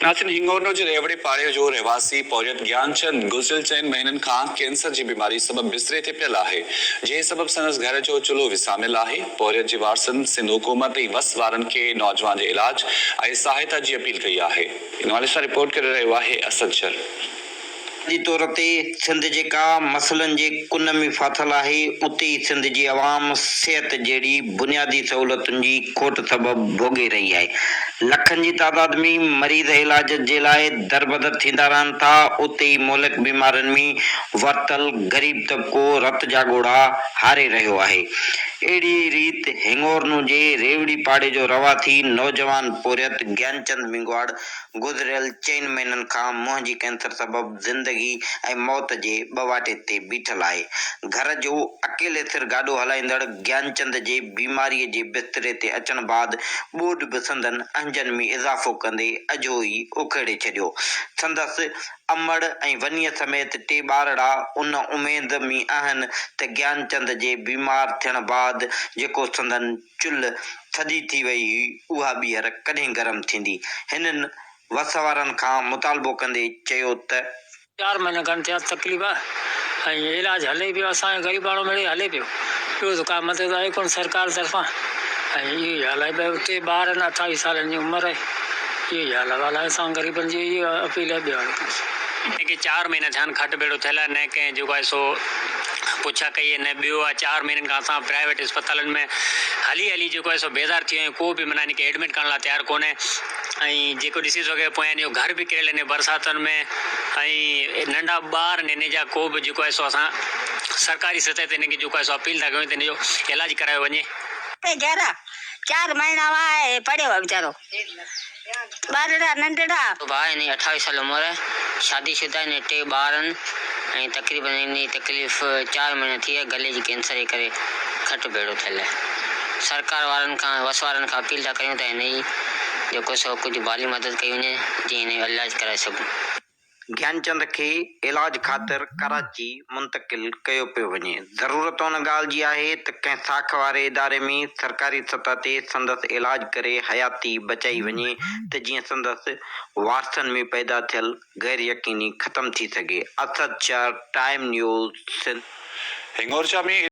ناٿن هنڱورنو جي ريوڙي پاڙي جو رهواسي پورهيت گيانچند گذريل چئن مهينن کان ڪينسر جي بيماري سبب بستري تي پيل آهي، جنهن سبب سندس گهر جو چلهو وساميل آهي. پورهيت جي وارثن سنڌ حڪومت ۽ وس وارن کي نوجوان جي علاج ۽ سهائتا جي اپيل ڪئي آهي. ان حوالي سان رپورٽ ڪري رهيو آهي اسد شر. بنيادي طور تي سنڌ جيڪا مسئلن جي ڪن ۾ ڦاٿل آهي، اتي ئي سنڌ جي عوام صحت جهڙي بنيادي سهولتن جي کوٽ سبب ڀوڳي رهي آهي. لکن جي تعداد ۾ مريض علاج جي لاء دربدر ٿيندا رهن ٿا، اتي ئي مهلڪ بيمارين ۾ ورتل غريب طبقو رت جا ڳوڙها هاري رهيو آهي. اهڙي ئي ريت هڱورنو جي ريوڙي پاڙي جو رهواسي نوجوان پورهيت گيانچند مينگهواڙ گذريل چئن مهينن کان منهن جي ڪينسر سبب زندگي ۽ موت جي ٻه واٽي تي بيٺل آهي. گهر جو اڪيلي سر گاڏو هلائيندڙ گيانچند جي بيماريء جي بستري تي اچڻ بعد ٻوڏ به سندن اهنجن ۾ اضافو ڪندي اجهو ئي اکيڙي ڇڏيو. سندس امڙ ۽ ونيء سميت ٽي ٻارڙا ان اميد ۾ آهن ته گيانچند جي بيمار ٿيڻ بعد جيڪو سندن چلهه ٿڌي ٿي وئي هئي، اها ٻيهر ڪڏهن گرم ٿيندي؟ هنن وس وارن کان مطالبو ڪندي چيو ته. چار مهينا کن ٿيا تڪليف آ ۽ علاج هلي پيو اسان جو غريباڻو مڙئي هلي پيو ٻيو ته ڪا مدد آئي ڪونه سرڪار طرفان ۽ اهو ئي حال آهي ٻيو ٽي ٻار آهن اٺاويهه سالن جي عمر آهي اهو ئي حال احوال آهي اسان غريبن جي اهي اپيل آهي ٻيو هاڻي ڪجهه. هن کي چار مهينا ٿيا آهن کٽ ڀيڙو ٿيل آهي نه ڪنهن جيڪو آهي سو پڇا ڪئي آهي نه ٻيو آهي چار مهينن کان اسان پرائيويٽ اسپتالن ۾ هلي هلي جيڪو آهي سو بيزار ٿي ويا آهيون ڪو به معنيٰ هن کي ايڊمٽ ڪرڻ لاء تيار ڪونهي ۽ جيڪو ڏسي سگهي پويان جو گهر به ڪريل آهن برساتن ۾ ۽ ننڍا ٻار آهن هن جا ڪو به جيڪو آهي سو اسان سرڪاري سطح تي هن کي جيڪو آهي سو اپيل ٿا ڪيون ته هن جو علاج ڪرايو وڃي. گهر چار مهينا هئا پڙهيو آهي ويچارو. ٻارڙا ننڍڙا. ڀاء هن جي اٺاويهه سال عمر آهي شادي شده آهي ٽي ٻار آهن ۽ تقريبن هن جي تڪليف چار مهينا ٿي آهي گلي جي ڪينسر جي ڪري کٽ ڀيڙو ٿيل آهي سرڪار وارن کان وس وارن کان اپيل ٿا ڪريون ته هن جي جيڪو سو ڪجهه مالي مدد ڪئي وڃي جيئن هن جو علاج ڪرائي سگهون. گيانچند کي علاج خاطر ڪراچي منتقل ڪيو پيو وڃي. ضرورت ان ڳالهه جي آهي ته ڪنهن ساک واري اداري ۾ سرڪاري سطح تي سندس علاج ڪري حياتي بچائي وڃي ته جيئن سندس وارثن ۾ پيدا ٿيل غير يقيني ختم ٿي سگهي. Asad Shar, time news, Sindh. Hingorja ۾